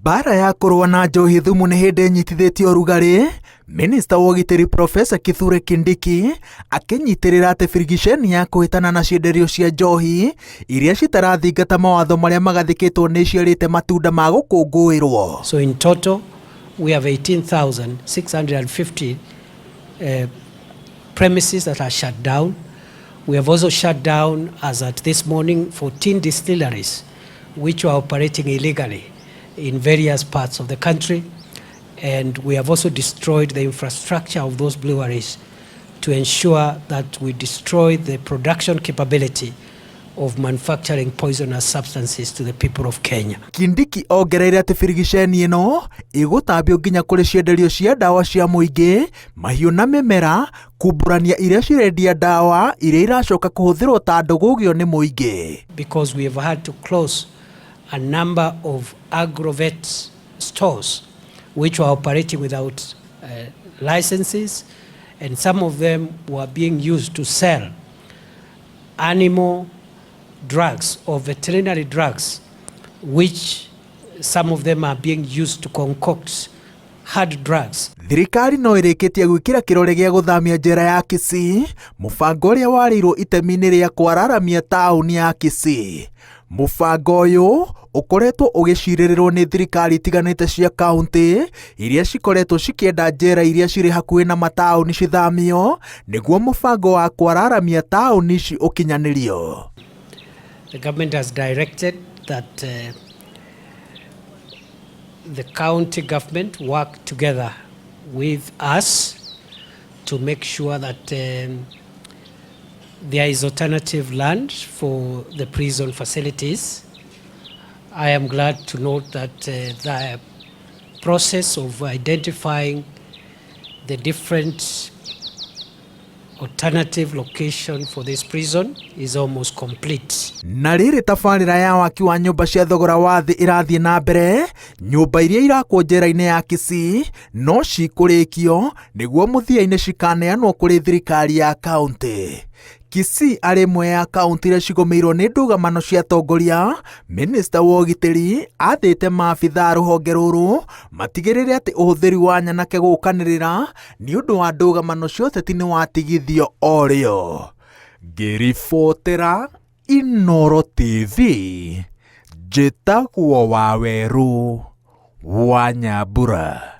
Mbara ya kũrũa na njohi thumu nĩ hĩndĩ ĩnyitithĩtie ũrugarĩ, Minista wa ũgitĩri Profesa Kithure Kindiki akĩnyitĩrĩra atĩ birigiceni ya kũhĩtana na cienderio cia njohi iria citarathingata mawatho marĩa magathĩkĩtwo nĩ iciarĩte matunda ma gũkũngũĩrwo. So in total, we have 18,650 premises that are shut down. We have also shut down, as at this morning, 14 distilleries which were operating illegally in various parts of the country. And we have also destroyed the infrastructure of those breweries to ensure that we destroy the production capability of manufacturing poisonous substances to the people of Kenya. Kindiki ongereire atĩ birigiceni ĩno ĩgũtambio nginya kũrĩ cienderio cia ndawa cia mũingĩ, mahiũ na mĩmera, kumbũrania iria cirendia ndawa iria iracoka kũhũthĩrwo ta ndũgũgio nĩ mũingĩ. Because we have had to close a number of agrovet stores which were operating without licenses, and some of them were being used to sell animal drugs or veterinary drugs, which some of them are being used to concoct hard drugs. Thirikari no ĩrĩkĩtie gwĩkĩra kĩrore gĩa gũthamia njera ya Kisii, mũbango ũrĩa warĩirwo itemi-inĩ rĩa kwararamia taũni ya Kisii. Mũbango ũyũ ũkoretwo ũgĩcirĩrĩrwo nĩ thirikari itiganĩte cia kaunti iria cikoretwo cikĩenda njera iria cirĩ hakuhĩ na mataũni cithamio nĩguo mũbango wa kwararamia taũni ici ũkinyanĩrio. The government has directed that the county government work together with us to make sure that there is alternative land for the prison facilities. I am glad to note that the process of identifying the different alternative location for this prison is almost complete. Na rĩrĩ tabarĩra ya waki wa nyũmba cia thogora wa thĩ ĩrathiĩ na mbere, nyũmba iria irakwo njera-inĩ ya Kisii no cikũrĩkio nĩguo mũthia-inĩ cikaneanwo kũrĩ thirikari ya kaunti. Kisii arĩ ĩmwe ya kaunti iria cigũmĩirwo nĩ ndũgamano cia atongoria, minista wa ũgitĩri athĩte maabitha a rũhonge rũrũ matigĩrĩre atĩ ũhũthĩri wa nyanake gũkanĩrĩra nĩ ũndũ wa ndũgamano cia ũteti nĩ watigithio o rĩo. Ngĩribotera Inooro TV, njĩtagwo Wawerũ wa Nyambura.